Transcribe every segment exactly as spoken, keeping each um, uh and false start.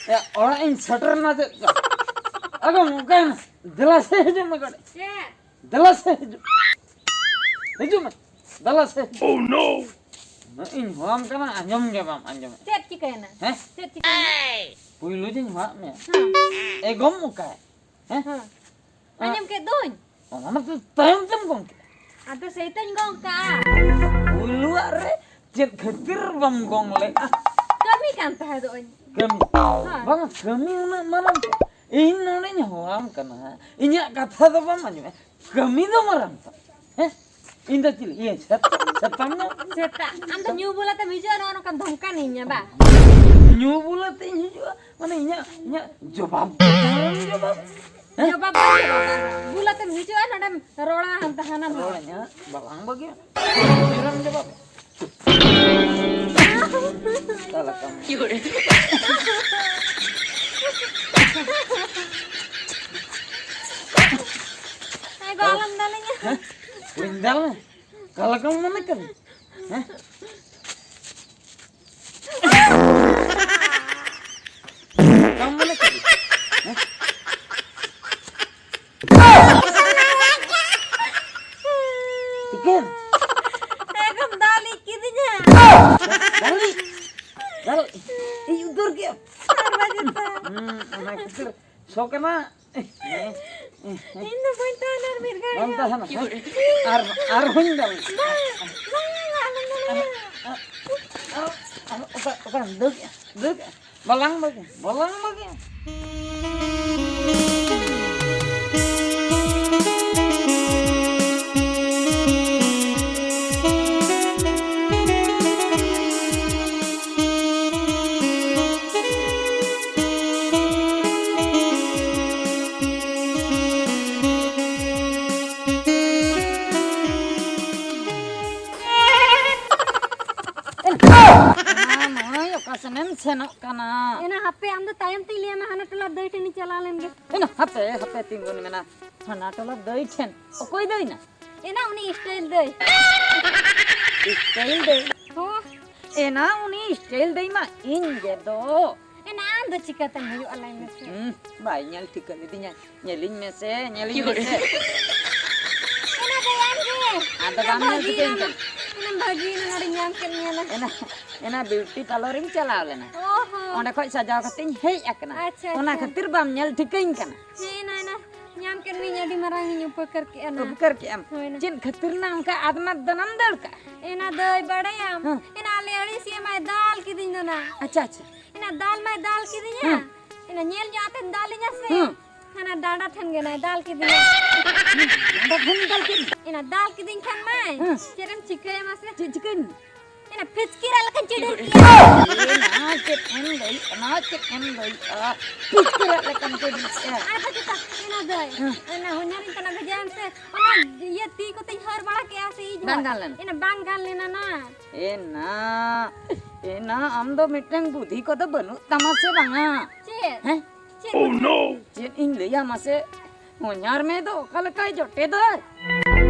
ᱮ, ᱚᱲᱟᱜ ᱤᱧ ᱥᱮᱴᱮᱨ ᱮᱱᱟ ᱪᱮᱫ ᱪᱚ᱾ ᱟᱜᱚ, ᱚᱠᱟᱭᱮᱱᱟ? ᱫᱮᱞᱟ ᱥᱮ ᱦᱤᱡᱩᱜ ᱢᱮ ᱠᱟᱹᱴᱤᱡ᱾ ᱪᱮᱫ? ᱫᱮᱞᱟ ᱥᱮ ᱦᱤᱡᱩᱜ᱾ ᱦᱤᱡᱩᱜ ᱢᱮ᱾ ᱫᱮᱞᱟ ᱥᱮ ᱦᱤᱡᱩᱜ᱾ Oh no! ᱤᱧ ᱦᱚᱦᱚᱣᱟᱢ ᱠᱟᱱᱟ, ᱟᱸᱡᱚᱢ ᱜᱮ ᱵᱟᱢ ᱟᱸᱡᱚᱢᱮᱫ᱾ ᱪᱮᱫ ᱪᱤᱠᱟᱹᱭᱮᱱᱟ? ᱦᱮᱸ? ᱪᱮᱫ ᱪᱤᱠᱟᱹᱭᱮᱱᱟ? ᱯᱩᱭᱞᱩ ᱡᱮᱧ ᱦᱚᱦᱚᱣᱟᱫ ᱢᱮᱭᱟ᱾ ᱦᱮᱸ᱾ ᱮ ᱜᱚᱢ ᱚᱠᱟᱭ? ᱦᱮᱸ? ᱦᱮᱸ᱾ ᱟᱸᱡᱚᱢ ᱠᱮᱫ ᱫᱚᱧ᱾ ᱚᱱᱟ ᱢᱟ ᱛᱚ ᱛᱟᱭᱚᱢ ᱛᱮᱢ ᱜᱚᱝ ᱠᱮᱫ᱾ ᱟᱫᱚ ᱥᱮᱭᱛᱚᱧ ᱜᱚᱝ ᱠᱟᱜᱼᱟ᱾ ᱯᱩᱭᱞᱩᱣᱟᱜ ᱨᱮ ᱪᱮᱫ ᱠᱷᱟᱹᱛᱤᱨ ᱵᱟᱢ ᱜᱚᱝ ᱞᱮᱫᱼᱟ? ᱠᱟᱹᱢᱤ ᱠᱟᱱ ᱛᱟᱦᱮᱸ ᱫᱚᱧ᱾ ᱠᱟᱹᱢᱤ? ᱦᱳᱭ᱾ ᱵᱟᱝ, ᱠᱟᱹᱢᱤ ᱩᱱᱟᱹᱜ ᱢᱟᱨᱟᱝ ᱛᱚ᱾ ᱤᱧ ᱱᱚᱰᱮᱧ ᱦᱚᱦᱚᱣᱟᱢ ᱠᱟᱱᱟ, ᱤᱧᱟᱹᱜ ᱠᱟᱛᱷᱟ ᱫᱚ ᱵᱟᱢ ᱟᱸᱡᱚᱢᱟ᱾ ᱠᱟᱹᱢᱤ ᱫᱚ ᱢᱟᱨᱟᱝ ᱛᱚ᱾ ᱦᱮᱸ? ᱤᱧ ᱫᱚ ᱪᱤᱞᱤ? ᱤᱭᱟᱹ, ᱥᱮᱛ-, ᱥᱮᱛᱟᱢ ᱧᱚᱜ? ᱥᱮᱛᱟ, ᱟᱢ ᱫᱚ ᱧᱩ ᱵᱩᱞᱟᱹ ᱛᱮᱢ ᱦᱤᱡᱩᱜᱼᱟ, ᱱᱚᱜᱼᱚ ᱱᱚᱝᱠᱟᱢ ᱫᱷᱚᱢᱠᱟᱣᱤᱧᱟ ᱵᱟ? ᱧᱩ ᱵᱩᱞᱟᱹ ᱛᱮᱧ ᱦᱤᱡᱩᱜᱼᱟ? ᱢᱟᱱᱮ ᱤᱧᱟᱹᱜ, ᱤᱧᱟᱹᱜ ᱡᱚᱵᱟᱵ ᱫᱚ ᱡᱚᱵᱟᱵ᱾ ᱦᱮᱸ? ᱡᱚᱵᱟᱵ ᱵᱟᱝ ᱡᱚᱵᱟᱵ᱾ ᱵᱩᱞᱟᱹ ᱛᱮᱢ ᱦᱤᱡᱩᱜᱼᱟ, ᱱᱚᱰᱮᱢ ᱨᱚᱲᱟ ᱦᱟᱱᱛᱮ ᱦᱟᱱᱟ ᱱᱚᱣᱟ᱾ ᱨᱚᱲᱟᱹᱧ ᱦᱟᱸᱜ, ᱵᱟᱞᱟᱝ ᱵᱟᱹᱜᱤᱭᱟ᱾ ᱪᱮᱫ ᱮᱢ ᱡᱚᱵᱟᱵᱟ? ᱚᱠᱟ ᱞᱮᱠᱟᱢ ᱮ ᱜᱚ, ᱟᱞᱚᱢ ᱫᱟᱞᱤᱧᱟ᱾ ᱦᱮᱸ? ᱵᱟᱹᱧ ᱫᱟᱞ ᱢᱮ? ᱚᱠᱟ ᱞᱮᱠᱟᱢ ᱢᱚᱱᱮ ᱠᱟᱱᱟ? ᱦᱮᱸ? ᱚᱠᱟᱢ ᱢᱚᱱᱮ ᱠᱟᱱᱟ? ᱦᱮᱸ? ᱪᱤᱠᱟᱹᱭᱮᱱ? ᱮᱠᱫᱚᱢ ᱫᱟᱞ ᱤᱫ ᱠᱤᱫᱤᱧᱟ᱾ ᱫᱟᱞ ᱤᱫ? ᱫᱟᱞ ᱤᱫ ᱩᱛᱟᱹᱨ ᱠᱮᱫ? ᱟᱨ ᱵᱟᱡᱮ ᱛᱟ᱾ ᱦᱩᱸ, ᱚᱱᱟ ᱠᱷᱟᱹᱛᱤᱨ ᱥᱚ ᱠᱟᱱᱟ᱾ ᱤᱧ ᱫᱚ ᱵᱟᱹᱧ ᱛᱟᱦᱮᱱᱟ ᱟᱨ ᱢᱤᱫ ᱜᱷᱟᱹᱲᱤᱡ ᱵᱟᱢ ᱦᱚᱸ᱾ ᱛᱟᱦᱮᱱᱟ? ᱟᱨ, ᱟᱨᱦᱚᱸᱧ ᱫᱟᱞ᱾ ᱵᱟᱝ, ᱵᱟᱝ, ᱵᱟᱝ, ᱵᱟᱝ, ᱵᱟᱝ᱾ ᱟᱨ, ᱟᱨ, ᱟᱨ, ᱚᱠᱟ, ᱚᱠᱟ, ᱫᱟᱹᱲ, ᱫᱟᱹᱲ᱾ ᱵᱟᱞᱟᱝ ᱵᱟᱹᱜᱤ, ᱵᱟᱞᱟᱝ ᱵᱟᱹᱜᱤ᱾ ᱮᱱᱟ ᱢᱟᱹᱭ, ᱚᱠᱟ ᱥᱮᱱᱮᱢ ᱥᱮᱱᱚᱜ ᱠᱟᱱᱟ? ᱮᱱᱟ ᱦᱟᱯᱮ ᱟᱢ ᱫᱚ ᱛᱟᱭᱚᱢ ᱛᱤᱧ ᱞᱟᱹᱭ ᱟᱢᱟ, ᱦᱟᱱᱟ ᱴᱚᱞᱟ ᱫᱟᱹᱭ ᱴᱷᱮᱱᱤᱧ ᱪᱟᱞᱟᱣ ᱞᱮᱱ ᱜᱮ᱾ ᱮᱱᱟ, ᱦᱟᱯᱮ, ᱦᱟᱯᱮ, ᱛᱤᱸᱜᱩᱱ ᱢᱮ ᱱᱟ᱾ ᱦᱟᱱᱟ ᱴᱚᱞᱟ ᱫᱟᱹᱭ ᱴᱷᱮᱱ? ᱚᱠᱚᱭ ᱫᱟᱹᱭ ᱱᱟ? ᱮᱱᱟ ᱩᱱᱤ ᱥᱴᱟᱭᱤᱞ ᱫᱟᱹᱭ᱾ ᱥᱴᱟᱭᱤᱞ ᱫᱟᱹᱭ? ᱦᱚᱸ᱾ ᱮᱱᱟ ᱩᱱᱤ ᱥᱴᱟᱭᱤᱞ ᱫᱟᱹᱭ ᱢᱟ ᱤᱧ ᱜᱮ ᱫᱚ᱾ ᱮᱱᱟ ᱟᱢ ᱫᱚ ᱪᱤᱠᱟᱹᱛᱮᱢ ᱦᱩᱭᱩᱜᱼᱟ, ᱞᱟᱹᱭ ᱢᱮᱥᱮ? ᱦᱩᱸ, ᱵᱟᱭ ᱧᱮᱞ ᱴᱷᱤᱠᱟᱹ ᱞᱤᱫᱤᱧᱟ᱾ ᱧᱮᱞᱤᱧ ᱢᱮᱥᱮ, ᱧᱮᱞᱤᱧ ᱢᱮᱥᱮ᱾ ᱮᱱᱟ ᱫᱟᱹᱭ ᱟᱢ ᱜᱮ᱾ ᱟᱫᱚ ᱮᱱᱟ ᱵᱟᱢ ᱧᱮᱞ ᱵᱷᱟᱹᱜᱤ ᱴᱷᱤᱠᱟᱹᱧ ᱮᱱᱟ᱾ ᱠᱟᱱᱟ᱾ ᱮᱱᱟ ᱵᱷᱟᱹᱜᱤ ᱮᱱᱟ, ᱱᱚᱰᱮ ᱧᱟᱢ ᱠᱮᱫ ᱢᱮᱭᱟ ᱱᱟ᱾ ᱮᱱᱟ, ᱮᱱᱟ ᱵᱤᱭᱩᱴᱤ ᱯᱟᱨᱞᱟᱨ ᱤᱧ ᱪᱟᱞᱟᱣ ᱞᱮᱱᱟ᱾ ᱚ ᱦᱚᱸ᱾ ᱚᱸᱰᱮ ᱠᱷᱚᱡ ᱥᱟᱡᱟᱣ ᱠᱟᱛᱮᱧ ᱦᱮᱡ ᱟᱠᱟᱱᱟ᱾ ᱟᱪᱪᱷᱟ, ᱚᱱᱟ ᱟᱪᱪᱷᱟ᱾ ᱠᱷᱟᱹᱛᱤᱨ ᱵᱟᱢ ᱧᱮᱞ ᱴᱷᱤᱠᱟᱹᱧ ᱠᱟᱱᱟ᱾ ᱦᱮᱸ, ᱮᱱᱟ, ᱮᱱᱟ᱾ ᱧᱟᱢ ᱠᱮᱫ ᱢᱮᱭᱟᱹᱧ, ᱟᱹᱰᱤ ᱢᱟᱨᱟᱝ ᱤᱧ ᱩᱯᱠᱟᱹᱨ ᱠᱮᱫᱼᱟ ᱱᱟ᱾ ᱩᱯᱠᱟᱹᱨ ᱠᱮᱫᱼᱟᱢ᱾ ᱦᱳᱭ ᱱᱟ᱾ ᱪᱮᱫ ᱠᱷᱟᱹᱛᱤᱨ ᱱᱟ ᱚᱱᱠᱟ ᱟᱫᱢᱟᱫ ᱫᱚᱱᱟᱢ ᱫᱟᱹᱲ ᱠᱟᱜᱼᱟ? ᱮᱱᱟ ᱫᱟᱹᱭ ᱵᱟᱲᱟᱭᱟᱢ? ᱦᱮᱸ᱾ ᱮᱱᱟ ᱟᱞᱮ ᱟᱹᱲᱤᱥᱤᱭᱟᱹ ᱢᱟᱭ ᱫᱟᱞ ᱠᱤᱫᱤᱧ ᱫᱚ ᱱᱟ᱾ ᱟᱪᱪᱷᱟ, ᱟᱪᱪᱷᱟ᱾ ᱮᱱᱟ ᱫᱟᱞ ᱢᱟᱭ ᱫᱟᱞ ᱠᱤᱫᱤᱧᱟ᱾ ᱦᱮᱸ᱾ ᱮᱱᱟ ᱧᱮᱞ ᱧᱚᱜ ᱟᱛᱮᱢ ᱫᱟᱞᱤᱧᱟ ᱥᱮ? ᱦᱮᱸ᱾ ᱦᱟᱱᱟ ᱰᱟᱸᱰᱟ ᱴᱷᱮᱱ ᱜᱮ ᱱᱟᱭ ᱫᱟᱞ ᱠᱤᱫᱤᱧᱟ᱾ ᱰᱟᱸᱰᱟ ᱴᱷᱮᱱ ᱫᱟᱞ ᱠᱮᱫ ᱢᱮ? ᱮᱱᱟ ᱫᱟᱞ ᱠᱤᱫᱤᱧ ᱠᱷᱟᱱ ᱢᱟᱭ᱾ ᱦᱮᱸ᱾ ᱪᱮᱫ ᱮᱢ ᱪᱤᱠᱟᱹᱭᱟ ᱢᱟᱥᱮ? ᱪᱮᱫ ᱪᱤᱠᱟᱹᱭᱮᱱᱟ? ᱮᱱᱟ ᱯᱷᱤᱪᱠᱤ ᱨᱟᱜ ᱞᱮᱠᱟᱧ ᱪᱤᱰᱤᱨ ᱠᱮᱫᱼᱟ᱾ ᱮᱱᱟ ᱪᱮᱫ ᱮᱢ ᱞᱟᱹᱭ, ᱚᱱᱟ ᱪᱮᱫ ᱮᱢ ᱞᱟᱹᱭᱮᱜᱼᱟ? ᱯᱷᱤᱪᱠᱤ ᱨᱟᱜ ᱞᱮᱠᱟᱢ ᱪᱤᱰᱤᱨ ᱠᱮᱫᱼᱟ᱾ ᱟᱨ ᱵᱟᱠᱷᱟᱱ ᱮᱱᱟ ᱫᱟᱹᱭ, ᱦᱮᱸ᱾ ᱚᱱᱟ ᱦᱚᱧᱦᱟᱨᱤᱧ ᱛᱟᱱᱟ ᱵᱷᱮᱡᱟᱭᱟᱢ ᱥᱮ, ᱚᱱᱟ ᱤᱭᱟᱹ ᱛᱤ ᱠᱚᱛᱮᱧ ᱦᱟᱹᱨ ᱵᱟᱲᱟ ᱠᱮᱫᱼᱟ ᱥᱮ ᱤᱧ ᱵᱟᱝ ᱦᱚᱸ᱾ ᱜᱟᱱ ᱞᱮᱱᱟ? ᱮᱱᱟ ᱵᱟᱝ ᱜᱟᱱ ᱞᱮᱱᱟ ᱱᱟ᱾ ᱮᱱᱟ, ᱮᱱᱟ ᱟᱢ ᱫᱚ ᱢᱤᱫᱴᱟᱝ ᱵᱩᱫᱷᱤ ᱠᱚᱫᱚ ᱵᱟᱹᱱᱩᱜ ᱛᱟᱢᱟ ᱥᱮ ᱵᱟᱝᱟ? ᱪᱮᱫ? ᱦᱮᱸ? ᱪᱮᱫ ᱵᱩᱫᱷᱤ? ᱪᱮᱫ ᱤᱧ ᱞᱟᱹᱭᱟ ᱢᱟᱥᱮ? ᱦᱚᱧᱦᱟᱨ ᱢᱮ ᱫᱚ ᱚᱠᱟ ᱞᱮᱠᱟᱭ ᱡᱚᱴᱮᱫᱟᱭ?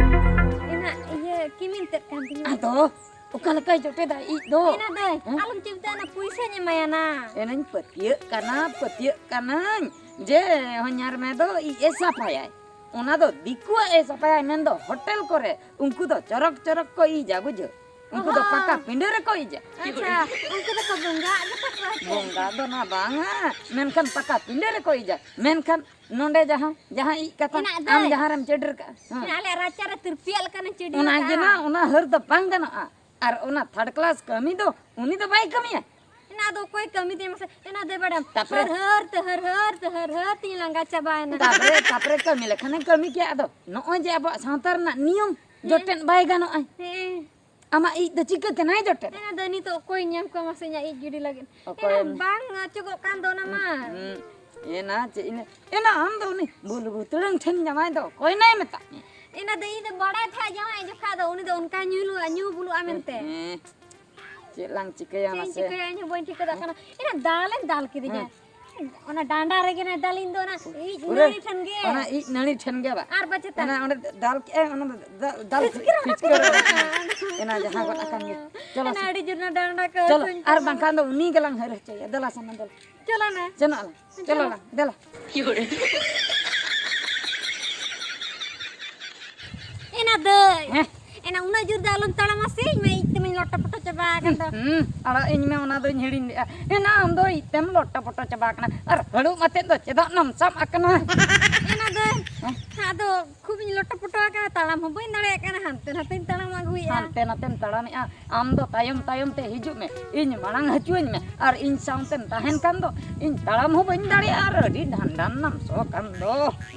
ᱮᱱᱟ ᱤᱭᱟᱹ ᱠᱤᱢᱤᱱ ᱛᱮᱫ ᱠᱟᱱ ᱛᱤᱧᱟ᱾ ᱟᱫᱚ ᱚᱠᱟ ᱞᱮᱠᱟᱭ ᱡᱚᱴᱮᱫᱟ ᱤᱡ ᱫᱚ? ᱮᱱᱟ ᱫᱟᱹᱭ, ᱦᱮᱸ? ᱟᱞᱚᱢ ᱪᱤᱱᱛᱟᱹᱜᱼᱟ, ᱚᱱᱟ ᱯᱩᱭᱥᱟᱹᱧ ᱮᱢᱟᱭᱟ ᱱᱟ᱾ ᱮᱱᱟᱧ ᱯᱟᱹᱛᱭᱟᱹᱜ ᱠᱟᱱᱟ, ᱯᱟᱹᱛᱭᱟᱹᱜ ᱠᱟᱱᱟᱧ ᱡᱮ ᱦᱚᱧᱦᱟᱨ ᱢᱮ ᱫᱚ ᱤᱡ ᱮ ᱥᱟᱯᱷᱟᱭᱟᱭ᱾ ᱚᱱᱟ ᱫᱚ ᱫᱤᱠᱩᱣᱟᱜ ᱮ ᱥᱟᱯᱷᱟᱭᱟᱭ, ᱢᱮᱱᱫᱚ ᱦᱳᱴᱮᱞ ᱠᱚᱨᱮ ᱩᱱᱠᱩ ᱫᱚ ᱪᱚᱨᱚᱠ ᱪᱚᱨᱚᱠ ᱠᱚ ᱤᱡᱟ, ᱵᱩᱡᱷᱟᱹᱣ? ᱩᱱᱠᱩ ᱫᱚ ᱚᱦᱚ᱾ ᱯᱟᱠᱟ ᱯᱤᱸᱰᱟᱹ ᱨᱮᱠᱚ ᱤᱡᱟ᱾ ᱟᱪᱪᱷᱟ, ᱩᱱᱠᱩ ᱫᱚᱠᱚ ᱵᱚᱸᱜᱟᱜ ᱜᱮᱛᱟ ᱠᱚᱣᱟ ᱪᱮ? ᱵᱚᱸᱜᱟ ᱫᱚ ᱱᱟ ᱵᱟᱝᱟ, ᱢᱮᱱᱠᱷᱟᱱ ᱯᱟᱠᱟ ᱯᱤᱸᱰᱟᱹ ᱨᱮᱠᱚ ᱤᱡᱟ᱾ ᱢᱮᱱᱠᱷᱟᱱ ᱱᱚᱰᱮ ᱡᱟᱦᱟᱸ, ᱡᱟᱦᱟᱸ ᱤᱡ ᱠᱟᱛᱷᱟ, ᱮᱱᱟ ᱟᱢ ᱫᱟᱹᱭ᱾ ᱡᱟᱦᱟᱸ ᱨᱮᱢ ᱪᱟᱹᱰᱤᱨ ᱠᱟᱜᱼᱟ᱾ ᱦᱮᱸ᱾ ᱮᱱᱟ ᱟᱞᱮᱭᱟᱜ ᱨᱟᱪᱟ ᱨᱮ ᱛᱤᱨᱯᱤᱭᱟᱜ ᱞᱮᱠᱟᱱᱮᱢ ᱪᱟᱹᱰᱤᱨ ᱚᱱᱟ ᱜᱮ ᱠᱟᱜᱼᱟ᱾ ᱱᱟ, ᱚᱱᱟ ᱦᱟᱹᱨ ᱫᱚ ᱵᱟᱝ ᱜᱟᱱᱚᱜᱼᱟ᱾ ᱟᱨ ᱚᱱᱟ ᱛᱷᱟᱨᱰ ᱠᱞᱟᱥ ᱠᱟᱹᱢᱤ ᱫᱚ ᱩᱱᱤ ᱫᱚ ᱵᱟᱭ ᱠᱟᱹᱢᱤᱭᱟ᱾ ᱮᱱᱟ ᱟᱫᱚ ᱚᱠᱚᱭ ᱠᱟᱹᱢᱤ ᱛᱟᱭᱟ ᱢᱟᱥᱮ? ᱮᱱᱟ ᱫᱟᱹᱭ ᱵᱟᱲᱟᱭᱟᱢ᱾ ᱛᱟᱯᱚᱨᱮ? ᱦᱟᱹᱨ ᱦᱟᱹᱨ ᱛᱮ, ᱦᱟᱹᱨ ᱦᱟᱹᱨ ᱛᱮ, ᱦᱟᱹᱨ ᱦᱟᱹᱨ ᱛᱤᱧ ᱞᱟᱸᱜᱟ ᱪᱟᱵᱟᱭᱮᱱᱟ᱾ ᱛᱟᱯᱚᱨᱮ, ᱛᱟᱯᱚᱨᱮ ᱠᱟᱹᱢᱤ ᱞᱮᱠᱷᱟᱱᱮ ᱠᱟᱹᱢᱤ ᱠᱮᱭᱟ᱾ ᱟᱫᱚ ᱱᱚᱜᱼᱚᱭ ᱡᱮ ᱟᱵᱚᱣᱟᱜ ᱥᱟᱶᱛᱟ ᱨᱮᱱᱟᱜ ᱱᱤᱭᱚᱢ ᱦᱮᱸ᱾ ᱡᱚᱴᱮᱫ ᱵᱟᱭ ᱜᱟᱱᱚᱜᱼᱟ᱾ ᱦᱮᱸ᱾ ᱟᱢᱟᱜ ᱤᱡ ᱫᱚ ᱪᱤᱠᱟᱹ ᱛᱮᱱᱟᱭ ᱡᱚᱴᱮᱫ? ᱮᱱᱟ ᱫᱚ ᱱᱤᱛᱚᱜ ᱚᱠᱚᱭ ᱧᱟᱢ ᱠᱚᱣᱟ ᱢᱟᱥᱮ ᱤᱧᱟᱜ ᱤᱡ ᱜᱤᱰᱤ ᱞᱟᱹᱜᱤᱫ? ᱚᱠᱚᱭᱮᱢ ᱮᱱᱟ ᱵᱟᱝ ᱚᱪᱚᱜᱚᱜ ᱠᱟᱱ ᱫᱚ ᱚᱱᱟ ᱢᱟ᱾ ᱦᱩᱸ, ᱦᱩᱸ᱾ ᱮᱱᱟ ᱪᱮᱫ ᱤᱧ ᱞᱟᱹᱭ? ᱮᱱᱟ ᱟᱢ ᱫᱚ ᱩᱱᱤ ᱵᱩᱞ ᱵᱩᱛᱲᱟᱹᱝ ᱴᱷᱮᱱ ᱡᱟᱶᱟᱭ ᱫᱚ ᱚᱠᱚᱭ ᱱᱟᱭ ᱢᱮᱛᱟᱜ ᱢᱮᱭᱟ? ᱮᱱᱟ ᱫᱚ ᱤᱧ ᱫᱚ ᱵᱟᱲᱟᱭ ᱛᱟᱦᱮᱸᱫ ᱡᱟᱶᱟᱭ ᱡᱚᱠᱷᱟ ᱫᱚ ᱩᱱᱤ ᱫᱚ ᱚᱱᱠᱟ ᱧᱩ ᱞᱩᱜᱼᱟ, ᱧᱩ ᱵᱩᱞᱩᱜᱼᱟ ᱢᱮᱱᱛᱮ᱾ ᱦᱮᱸ᱾ ᱪᱮᱫ ᱞᱟᱝ ᱪᱤᱠᱟᱹᱭᱟ ᱪᱮᱫ ᱤᱧ ᱢᱟᱥᱮ? ᱪᱤᱠᱟᱹᱭᱟ, ᱤᱧ ᱦᱚᱸ ᱵᱟᱹᱧ ᱴᱷᱤᱠᱟᱹ ᱫᱟᱲᱮᱭᱟᱜ ᱠᱟᱱᱟ᱾ ᱮᱱᱟ ᱫᱟᱞ ᱮᱢ ᱫᱟᱞ ᱠᱤᱫᱤᱧᱟ᱾ ᱦᱮᱸ᱾ ᱚᱱᱟ ᱰᱟᱸᱰᱟ ᱨᱮᱜᱮ ᱱᱟᱭ ᱫᱟᱞᱤᱧ ᱫᱚ, ᱚᱱᱟ ᱤᱡ ᱯᱩᱨᱟᱹ ᱱᱟᱹᱲᱤ ᱴᱷᱮᱱ ᱜᱮ᱾ ᱚᱱᱟ ᱤᱡ ᱱᱟᱹᱲᱤ ᱴᱷᱮᱱ ᱜᱮ ᱵᱟ᱾ ᱟᱨ ᱵᱟᱪᱮᱛᱟ? ᱚᱱᱟ ᱚᱸᱰᱮ ᱫᱟᱞ ᱠᱮᱜᱼᱟᱭ, ᱚᱱᱟ ᱫᱚ ᱫᱟᱞ, ᱫᱟᱞ ᱯᱷᱤᱪᱠᱟᱹᱨ ᱚᱰᱚᱠ ᱯᱷᱤᱪᱠᱟᱹᱨ ᱮᱱᱟ᱾ ᱚᱰᱚᱠ ᱮᱱᱟ, ᱡᱟᱦᱟᱸ ᱜᱚᱫ ᱟᱠᱟᱱ ᱜᱮ᱾ ᱪᱚᱞᱚ ᱚᱱᱟ ᱥᱮ᱾ ᱟᱹᱰᱤ ᱡᱳᱨ ᱚᱱᱟ ᱰᱟᱸᱰᱟ ᱠᱚ ᱪᱚᱞᱚ, ᱦᱟᱹᱥᱩᱧ ᱟᱨ ᱠᱟᱱᱟ᱾ ᱵᱟᱝᱠᱷᱟᱱ ᱫᱚ ᱩᱱᱤ ᱜᱮᱞᱟᱝ ᱦᱟᱹᱨ ᱦᱚᱪᱚᱭᱟ᱾ ᱫᱮᱞᱟ ᱥᱮ ᱱᱟ, ᱫᱮᱞᱟ᱾ ᱪᱚᱞᱚ ᱱᱟ᱾ ᱥᱮᱱᱚᱜ ᱟᱞᱟᱝ᱾ ᱪᱚᱞᱚ ᱪᱚᱞᱚ᱾ ᱞᱟᱝ, ᱫᱮᱞᱟ᱾ ᱮᱱᱟ ᱫᱟᱹᱭ᱾ ᱦᱮᱸ? ᱮᱱᱟ ᱩᱱᱟᱹᱜ ᱡᱳᱨ ᱫᱚ ᱟᱞᱚᱢ ᱛᱟᱲᱟᱢᱟ ᱥᱮ, ᱤᱧ ᱢᱟ ᱤᱡ ᱛᱮᱢᱟᱧ ᱞᱚᱴᱚ ᱯᱚᱴᱚ ᱪᱟᱵᱟ ᱟᱠᱟᱱ ᱫᱚ᱾ ᱦᱩᱸ, ᱟᱲᱟᱜ ᱤᱧ ᱢᱮ, ᱚᱱᱟ ᱫᱚᱧ ᱦᱤᱲᱤᱧ ᱞᱮᱜᱼᱟ᱾ ᱮᱱᱟ ᱟᱢ ᱫᱚ ᱤᱡ ᱛᱮᱢ ᱞᱚᱴᱚ ᱯᱚᱴᱚ ᱪᱟᱵᱟ ᱟᱠᱟᱱᱟ᱾ ᱟᱨ ᱦᱟᱹᱲᱩᱵ ᱟᱛᱮᱫ ᱫᱚ ᱪᱮᱫᱟᱜ ᱱᱟᱢ ᱥᱟᱵ ᱟᱠᱟᱱᱟ? ᱮᱱᱟ ᱫᱟᱹᱭ, ᱦᱮᱸ? ᱟᱫᱚ ᱠᱷᱩᱵ ᱤᱧ ᱞᱚᱴᱚ ᱯᱚᱴᱚ ᱟᱠᱟᱱᱟ, ᱛᱟᱲᱟᱢ ᱦᱚᱸ ᱵᱟᱹᱧ ᱫᱟᱲᱮᱭᱟᱜ ᱠᱟᱱᱟ, ᱦᱟᱱᱛᱮ ᱱᱟᱛᱮᱧ ᱛᱟᱲᱟᱢ ᱟᱹᱜᱩᱭᱮᱫᱼᱟ᱾ ᱦᱟᱱᱛᱮ ᱱᱟᱛᱮᱢ ᱛᱟᱲᱟᱢᱮᱫᱼᱟ, ᱟᱢ ᱫᱚ ᱛᱟᱭᱚᱢ ᱛᱟᱭᱚᱢ ᱛᱮ ᱦᱤᱡᱩᱜ ᱢᱮ, ᱤᱧ ᱢᱟᱲᱟᱝ ᱦᱚᱪᱚᱣᱟᱹᱧ ᱢᱮ᱾ ᱟᱨ ᱤᱧ ᱥᱟᱶᱛᱮᱢ ᱛᱟᱦᱮᱱ ᱠᱷᱟᱱ ᱫᱚ ᱤᱧ ᱛᱟᱲᱟᱢ ᱦᱚᱸ ᱵᱟᱹᱧ ᱫᱟᱲᱮᱭᱟᱜᱼᱟ, ᱟᱨ ᱟᱹᱰᱤ ᱰᱷᱟᱱᱰᱟᱱ ᱱᱟᱢ ᱥᱚ ᱠᱟᱱ ᱫᱚ᱾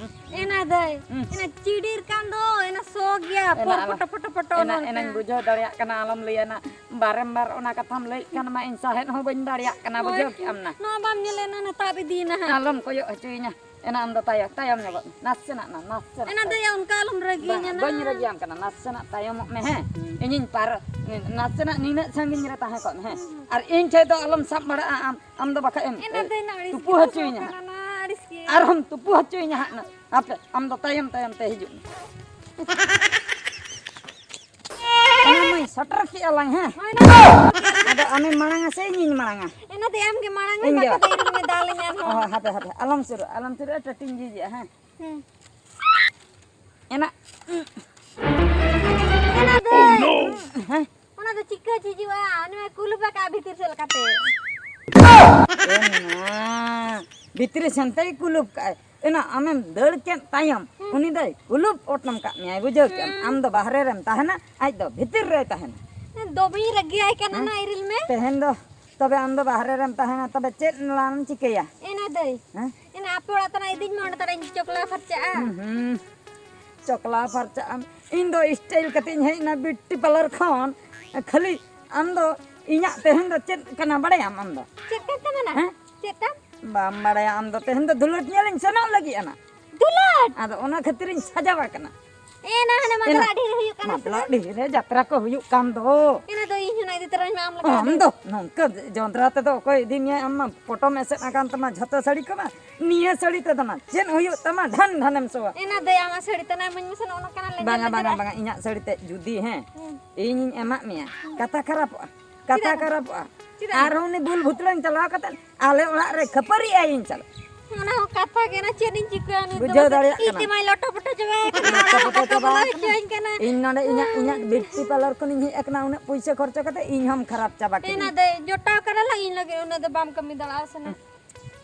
ᱮᱱᱟ ᱫᱟᱹᱭ, ᱦᱩᱸ᱾ ᱮᱱᱟ ᱪᱤᱰᱤᱨ ᱠᱟᱱ ᱫᱚ, ᱮᱱᱟ ᱥᱚ ᱜᱮᱭᱟ, ᱮᱱᱟ ᱯᱚᱨ ᱟᱞᱚ-, ᱯᱚᱴᱚ ᱯᱚᱴᱚ ᱯᱚᱴᱚ ᱮᱱᱟ, ᱱᱚᱝᱠᱟ᱾ ᱮᱱᱟᱧ ᱵᱩᱡᱷᱟᱹᱣ ᱫᱟᱲᱮᱭᱟᱜ ᱠᱟᱱᱟ, ᱟᱞᱚᱢ ᱞᱟᱹᱭᱟ ᱱᱟ, ᱵᱟᱨᱮᱢ ᱵᱟᱨ ᱚᱱᱟ ᱠᱟᱛᱷᱟᱢ ᱞᱟᱹᱭᱮᱫ ᱠᱷᱟᱱ ᱢᱟ ᱤᱧ ᱥᱟᱦᱮᱫ ᱦᱚᱸ ᱵᱟᱹᱧ ᱫᱟᱲᱮᱭᱟᱜ ᱠᱟᱱᱟ, ᱦᱳᱭ, ᱵᱩᱡᱷᱟᱹᱣ ᱠᱮᱜᱼᱟᱢ ᱱᱟ? ᱱᱚᱣᱟ ᱵᱟᱢ ᱧᱮᱞᱮᱫ ᱱᱟ, ᱱᱟ ᱛᱟᱵ ᱤᱫᱤᱭᱮᱱᱟ ᱦᱟᱸᱜ᱾ ᱟᱞᱚᱢ ᱠᱚᱭᱚᱜ ᱦᱚᱪᱚᱭᱤᱧᱟ, ᱮᱱᱟ ᱟᱢ ᱫᱚ ᱛᱟᱭᱚᱢ, ᱛᱟᱭᱚᱢ ᱧᱚᱜᱚᱜ ᱢᱮ, ᱱᱟᱥᱮᱱᱟᱜ ᱱᱟ, ᱱᱟᱥᱮᱱᱟᱜ᱾ ᱮᱱᱟ ᱫᱟᱹᱭ, ᱚᱱᱠᱟ ᱟᱞᱚᱢ ᱨᱟᱹᱜᱤᱭᱮᱱᱟ ᱵᱟᱝ, ᱱᱟ᱾ ᱵᱟᱹᱧ ᱨᱟᱹᱜᱤᱭᱟᱢ ᱠᱟᱱᱟ, ᱱᱟᱥᱮᱱᱟᱜ ᱛᱟᱭᱚᱢᱚᱜ ᱢᱮ, ᱦᱮᱸ? ᱤᱧᱤᱧ ᱯᱟᱨ-, ᱱᱟᱥᱮᱱᱟᱜ ᱱᱤᱱᱟᱹᱜ ᱥᱟᱺᱜᱤᱧ ᱨᱮ ᱛᱟᱦᱮᱸ ᱠᱚᱜ ᱢᱮ, ᱦᱮᱸ? ᱦᱩᱸ᱾ ᱟᱨ ᱤᱧ ᱴᱷᱮᱡ ᱫᱚ ᱟᱞᱚᱢ ᱥᱟᱵ ᱵᱟᱲᱟᱜᱼᱟ ᱟᱢ, ᱟᱢ ᱫᱚ ᱵᱟᱠᱷᱟᱡ ᱮᱢ, ᱮᱱᱟ ᱮ, ᱫᱟᱹᱭ, ᱱᱟ ᱟᱹᱰᱤ ᱛᱩᱯᱩ ᱥᱚᱠᱛᱚ ᱦᱚᱪᱚᱭᱤᱧᱟ ᱥᱚ ᱦᱟᱸᱜ᱾ ᱠᱟᱱᱟ, ᱱᱟ ᱟᱹᱲᱤᱥ ᱜᱮ᱾ ᱟᱨᱦᱚᱸᱢ ᱛᱩᱯᱩ ᱦᱚᱪᱚᱭᱤᱧᱟ ᱦᱟᱸᱜ ᱱᱟ᱾ ᱦᱟᱯᱮ, ᱟᱢ ᱫᱚ ᱛᱟᱭᱚᱢ ᱛᱟᱭᱚᱢ ᱛᱮ ᱦᱤᱡᱩᱜ ᱢᱮ᱾ ᱚᱱᱟ ᱢᱟᱹᱧ ᱥᱮᱴᱮᱨ ᱠᱮᱜᱼᱟ ᱞᱟᱝ, ᱦᱮᱸ? ᱦᱳᱭ ᱱᱟ᱾ ᱟᱫᱚ ᱟᱢᱮᱢ ᱢᱟᱲᱟᱝᱟ ᱥᱮ ᱤᱧᱤᱧ ᱢᱟᱲᱟᱝᱟ? ᱮᱱᱟ ᱫᱚ ᱟᱢ ᱜᱮ ᱢᱟᱲᱟᱝ ᱢᱮ, ᱤᱧ ᱜᱮ? ᱵᱟᱠᱷᱟᱡ ᱫᱚ ᱤᱧ ᱜᱮ ᱫᱟᱞᱤᱧ ᱟᱨᱦᱚᱸ᱾ ᱚ, ᱦᱟᱯᱮ, ᱦᱟᱯᱮ, ᱟᱞᱚᱢ ᱥᱩᱨᱩᱜᱼᱟ, ᱟᱞᱚᱢ ᱥᱩᱨᱩᱜᱼᱟ, ᱴᱟᱹᱴᱤᱧ ᱡᱤᱡᱤᱜᱼᱟ, ᱦᱮᱸ? ᱦᱩᱸ᱾ ᱮᱱᱟ᱾ ᱮᱱᱟ ᱫᱚ᱾ ᱦᱮᱸ? ᱚᱱᱟ ᱫᱚ ᱪᱤᱠᱟᱹ ᱡᱷᱤᱡᱩᱜᱼᱟ? ᱩᱱᱤ ᱢᱟ ᱠᱩᱞᱩᱯ ᱟᱠᱟᱫ ᱵᱷᱤᱛᱤᱨ ᱥᱮᱫ ᱞᱮᱠᱟᱛᱮ᱾ ᱮᱱᱟ᱾ ᱵᱷᱤᱛᱨᱤ ᱥᱮᱱ ᱛᱮᱭ ᱠᱩᱞᱩᱯ ᱠᱟᱜᱼᱟᱭ᱾ ᱮᱱᱟ ᱟᱢᱮᱢ ᱫᱟᱹᱲ ᱠᱮᱫ ᱛᱟᱭᱚᱢ, ᱦᱩᱸ᱾ ᱩᱱᱤ ᱫᱚᱭ ᱠᱩᱞᱩᱯ ᱚᱴᱚᱢ ᱠᱟᱜ ᱢᱮᱭᱟᱭ, ᱵᱩᱡᱷᱟᱹᱣ ᱠᱮᱜᱼᱟᱢ? ᱦᱩᱸ᱾ ᱟᱢ ᱫᱚ ᱵᱟᱦᱨᱮ ᱨᱮᱢ ᱛᱟᱦᱮᱱᱟ, ᱟᱡ ᱫᱚ ᱵᱷᱤᱛᱤᱨ ᱨᱮᱭ ᱛᱟᱦᱮᱱᱟ᱾ ᱫᱚᱢᱮᱧ ᱨᱟᱹᱜᱤᱭᱟᱭ ᱠᱟᱱᱟ ᱦᱮᱸ? ᱱᱟ, ᱤᱨᱤᱞ ᱢᱮ᱾ ᱛᱮᱦᱮᱧ ᱫᱚ ᱛᱚᱵᱮ ᱟᱢ ᱫᱚ ᱵᱟᱦᱨᱮ ᱨᱮᱢ ᱛᱟᱦᱮᱱᱟ, ᱛᱚᱵᱮ ᱪᱮᱫ ᱞᱟᱝ ᱪᱤᱠᱟᱹᱭᱟ? ᱮᱱᱟ ᱫᱟᱹᱭ, ᱦᱮᱸ? ᱮᱱᱟ ᱟᱯᱮ ᱚᱲᱟᱜ ᱛᱟᱞᱟ ᱤᱫᱤᱧ ᱢᱮ, ᱚᱸᱰᱮ ᱛᱟᱞᱟ ᱤᱧ ᱪᱚᱠᱞᱟ ᱯᱷᱟᱨᱪᱟᱜᱼᱟ᱾ ᱦᱩᱸ, ᱦᱩᱸ᱾ ᱪᱚᱠᱞᱟ ᱯᱷᱟᱨᱪᱟᱜ ᱟᱢ? ᱤᱧ ᱫᱚ style ᱠᱟᱛᱮ ᱤᱧ ᱦᱮᱡ ᱮᱱᱟ beauty parlour ᱠᱷᱚᱱ᱾ ᱠᱷᱟᱹᱞᱤ ᱟᱢ ᱫᱚ ᱤᱧᱟᱹᱜ ᱛᱮᱦᱮᱧ ᱫᱚ ᱪᱮᱫ ᱠᱟᱱᱟ ᱵᱟᱲᱟᱭᱟᱢ ᱟᱢ ᱫᱚ? ᱪᱮᱫ ᱠᱟᱱ ᱛᱟᱢᱟ ᱱᱟ? ᱦᱮᱸ? ᱪᱮᱫ ᱛᱟᱢ? ᱵᱟᱢ ᱵᱟᱲᱟᱭᱟ ᱟᱢ ᱫᱚ, ᱛᱮᱦᱮᱧ ᱫᱚ ᱫᱩᱞᱟᱹᱴ ᱧᱮᱞ ᱤᱧ ᱥᱮᱱᱚᱜ ᱞᱟᱹᱜᱤᱫ ᱟᱱᱟ᱾ ᱫᱩᱞᱟᱹᱴ? ᱟᱫᱚ ᱚᱱᱟ ᱠᱷᱟᱹᱛᱤᱨ ᱤᱧ ᱥᱟᱡᱟᱣ ᱟᱠᱟᱱᱟ᱾ ᱮ ᱱᱟ, ᱦᱟᱱᱮ ᱢᱟᱫᱽᱨᱟ ᱮᱱᱟ᱾ ᱰᱷᱤᱨ ᱦᱩᱭᱩᱜ ᱠᱟᱱᱟ ᱥᱮ ᱢᱟᱫᱽᱨᱟ ᱵᱟᱝ? ᱰᱷᱤᱨ ᱨᱮ ᱡᱟᱛᱨᱟ ᱠᱚ ᱦᱩᱭᱩᱜ ᱠᱟᱱ ᱫᱚ᱾ ᱮᱱᱟ ᱫᱚ ᱤᱧ ᱦᱚᱸ ᱱᱟ ᱤᱫᱤ ᱛᱚᱨᱟᱧ ᱢᱮ ᱟᱢ ᱞᱮᱠᱟ᱾ ᱟᱢ ᱫᱚ ᱱᱚᱝᱠᱟ ᱡᱚᱸᱫᱽᱨᱟ ᱛᱮᱫᱚ ᱚᱠᱚᱭ ᱤᱫᱤ ᱢᱮᱭᱟ? ᱟᱢ ᱢᱟ ᱯᱚᱴᱚᱢ ᱮᱥᱮᱫ ᱟᱠᱟᱱ ᱛᱟᱢᱟ ᱡᱷᱚᱛᱚ ᱥᱟᱹᱲᱤ ᱠᱚᱢᱟ᱾ ᱱᱤᱭᱟᱹ ᱥᱟᱹᱲᱤ ᱛᱮᱫᱚ ᱱᱟ ᱪᱮᱫ ᱦᱩᱭᱩᱜ ᱛᱟᱢᱟ? ᱰᱷᱟᱱ ᱰᱷᱟᱱᱮᱢ ᱥᱚᱣᱟ᱾ ᱮᱱᱟ ᱫᱟᱹᱭ, ᱟᱢᱟᱜ ᱥᱟᱹᱲᱤ ᱛᱮ ᱱᱟ ᱤᱢᱟᱹᱧ ᱢᱮᱥᱮ, ᱱᱚᱜᱼᱚ ᱱᱚᱝᱠᱟᱱᱟᱜ ᱞᱮᱸᱡᱮᱨ ᱵᱟᱝᱟ, ᱵᱟᱝᱟ, ᱞᱮᱸᱡᱮᱨᱟᱜ᱾ ᱵᱟᱝᱟ, ᱤᱧᱟᱹᱜ ᱥᱟᱹᱲᱤ ᱛᱮ ᱡᱩᱫᱤ, ᱦᱮᱸ, ᱦᱩᱸ᱾ ᱤᱧᱤᱧ ᱮᱢᱟᱜ ᱢᱮᱭᱟ, ᱦᱩᱸ᱾ ᱠᱟᱛᱷᱟ ᱠᱷᱟᱨᱟᱯᱚᱜᱼᱟ᱾ ᱪᱮᱫᱟᱜ? ᱟᱨᱦᱚᱸ ᱩᱱᱤ ᱵᱩᱞ ᱵᱷᱩᱛᱲᱟᱹᱧ ᱪᱟᱞᱟᱣ ᱠᱟᱛᱮ ᱟᱞᱮ ᱚᱲᱟᱜ ᱨᱮ ᱠᱷᱟᱹᱯᱟᱹᱨᱤ ᱟᱭᱤᱧ ᱪᱟᱞᱟᱜ᱾ ᱚᱱᱟ ᱦᱚᱸ ᱠᱟᱛᱷᱟ ᱠᱟᱱᱟ, ᱪᱮᱫ ᱤᱧ ᱪᱤᱠᱟᱹᱭᱟ ᱱᱤᱛᱚᱜ? ᱵᱩᱡᱷᱟᱹᱣ ᱢᱟᱥᱮ ᱫᱟᱲᱮᱭᱟᱜ ᱤᱧ ᱠᱟᱱᱟ᱾ ᱛᱤ ᱢᱟᱭ ᱞᱚᱴᱚ ᱯᱚᱴᱚ ᱪᱟᱵᱟ ᱟᱠᱟᱱᱟ, ᱞᱚᱴᱚ ᱟᱨ ᱯᱚᱴᱚ ᱵᱟᱠᱚ ᱪᱟᱵᱟ ᱵᱚᱞᱚ ᱟᱠᱟᱱᱟ᱾ ᱦᱚᱪᱚᱣᱟᱹᱧ ᱠᱟᱱᱟ᱾ ᱤᱧ ᱱᱚᱰᱮ ᱤᱧᱟᱹᱜ, ᱤᱧᱟᱹᱜ ᱵᱤᱭᱩᱴᱤ ᱯᱟᱨᱞᱟᱨ ᱠᱷᱚᱱᱤᱧ ᱦᱮᱡ ᱟᱠᱟᱱᱟ, ᱩᱱᱟᱹᱜ ᱯᱩᱭᱥᱟᱹ ᱠᱷᱚᱨᱪᱟ ᱠᱟᱛᱮ ᱤᱧ ᱦᱚᱸᱢ ᱠᱷᱟᱨᱟᱯ ᱪᱟᱵᱟ ᱠᱤᱫᱤᱧᱟ᱾ ᱮᱱᱟ ᱫᱟᱹᱭ, ᱡᱚᱴᱟᱣ ᱠᱟᱱᱟᱞᱟᱝ, ᱤᱧ ᱞᱟᱹᱜᱤᱫ ᱩᱱᱟᱹᱜ ᱫᱚ ᱵᱟᱢ ᱠᱟᱹᱢᱤ ᱫᱟᱲᱮᱭᱟᱜᱼᱟ ᱥᱮ ᱱᱟ᱾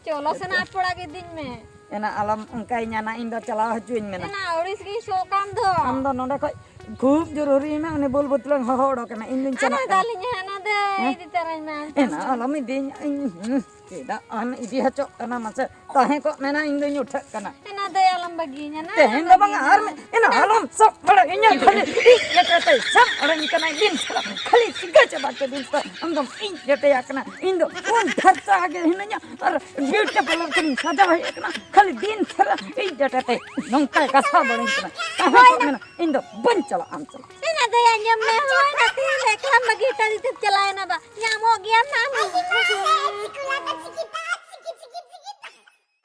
ᱪᱚᱞᱚ ᱥᱮ ᱱᱟ, ᱟᱯ ᱚᱲᱟᱜ ᱜᱮ ᱤᱫᱤᱧ ᱢᱮ᱾ ᱮᱱᱟ ᱟᱞᱚᱢ ᱚᱱᱠᱟᱭᱤᱧᱟ ᱱᱟ, ᱤᱧ ᱫᱚ ᱪᱟᱞᱟᱣ ᱦᱚᱪᱚᱧ ᱢᱮ ᱱᱟ᱾ ᱮᱱᱟ ᱟᱹᱲᱤᱥ ᱜᱤᱧ ᱥᱚᱜ ᱠᱟᱱ ᱫᱚ᱾ ᱟᱢ ᱫᱚ ᱱᱚᱰᱮ ᱠᱷᱚᱡ ᱠᱷᱩᱵ ᱡᱚᱨᱩᱨᱤ ᱢᱮ, ᱩᱱᱤ ᱵᱩᱞ ᱵᱩᱛᱞᱟᱹᱝ ᱦᱚᱦᱚ ᱚᱰᱚᱠ ᱮᱢᱮ, ᱤᱧ ᱫᱩᱧ ᱟᱨ ᱪᱟᱞᱟᱜ ᱠᱟᱱᱟ᱾ ᱫᱟᱞᱤᱧ ᱦᱟᱸᱜ ᱱᱟ ᱫᱟᱹᱭ, ᱦᱮᱸ? ᱤᱫᱤ ᱛᱟᱨᱟᱧ ᱢᱮ ᱟᱢ ᱮᱱᱟ ᱴᱷᱮᱱ᱾ ᱟᱞᱚᱢ ᱤᱫᱤᱧᱟ, ᱤᱧ, ᱦᱩᱸ, ᱪᱮᱫᱟᱜ ᱮᱢ ᱤᱫᱤ ᱦᱚᱪᱚᱜ ᱠᱟᱱᱟ ᱢᱟᱥᱮ? ᱛᱟᱦᱮᱸ ᱠᱚᱜ ᱢᱮ ᱱᱟ, ᱤᱧ ᱫᱩᱧ ᱩᱴᱷᱟᱹᱜ ᱠᱟᱱᱟ᱾ ᱮᱱᱟ ᱫᱟᱹᱭ ᱟᱞᱚᱢ ᱵᱟᱹᱜᱤᱭᱟᱹᱧᱟ ᱱᱟ, ᱛᱮᱦᱮᱧ ᱫᱚ ᱵᱟᱝᱟ, ᱟᱨ ᱢᱤᱫ, ᱮᱱᱟ ᱟᱞᱚᱢ ᱥᱟᱵ ᱵᱟᱲᱟᱭᱤᱧᱟ, ᱠᱷᱟᱹᱞᱤ ᱤᱧ ᱡᱮᱴᱟᱛᱮ ᱥᱟᱵ ᱵᱟᱲᱟᱧ ᱠᱟᱱᱟᱭ ᱫᱤᱱ ᱥᱟᱨᱟ, ᱠᱷᱟᱹᱞᱤ ᱪᱤᱠᱟᱹ ᱪᱟᱵᱟ ᱠᱮᱫᱤᱧ ᱛᱚ, ᱟᱢ ᱫᱚᱢ ᱤᱧ ᱡᱮᱴᱮᱭᱟ ᱠᱟᱱᱟ, ᱤᱧ ᱫᱚ ᱩᱱ ᱫᱷᱟᱨᱪᱟ ᱜᱮ ᱦᱤᱱᱟᱹᱧᱟ, ᱟᱨ ᱵᱤᱭᱩᱴᱤ ᱯᱟᱨᱞᱟᱨ ᱠᱷᱚᱱᱤᱧ ᱥᱟᱡᱟᱣ ᱦᱮᱡ ᱟᱠᱟᱱᱟ, ᱠᱷᱟᱹᱞᱤ ᱫᱤᱱ ᱥᱟᱨᱟ ᱤᱧ ᱡᱮᱴᱟᱛᱮ ᱱᱚᱝᱠᱟᱭ ᱜᱟᱥᱟᱣ ᱵᱟᱲᱟᱧ ᱠᱟᱱᱟ᱾ ᱛᱟᱦᱮᱸ ᱠᱚᱜ ᱢᱮ ᱱᱟ, ᱤᱧ ᱫᱚ ᱵᱟᱹᱧ ᱪᱟᱞᱟᱜᱼᱟ, ᱟᱢ ᱪᱟᱞᱟᱜ᱾ ᱮᱱᱟ ᱫᱟᱹᱭ ᱟᱸᱡᱚᱢ ᱢᱮ, ᱦᱳᱭ ᱱᱟ, ᱛᱮᱦᱮᱧ ᱫᱚ ᱮᱠᱞᱟᱢ ᱵᱟᱹᱜᱤ ᱦᱚᱴᱚ ᱟᱫᱤᱧ ᱛᱮᱢ ᱪᱟᱞᱟᱣᱮᱱᱟ ᱵᱟ, ᱧᱟᱢᱚᱜ ᱜᱮᱭᱟᱢ ᱱᱟ ᱟᱢ ᱦᱚᱸ᱾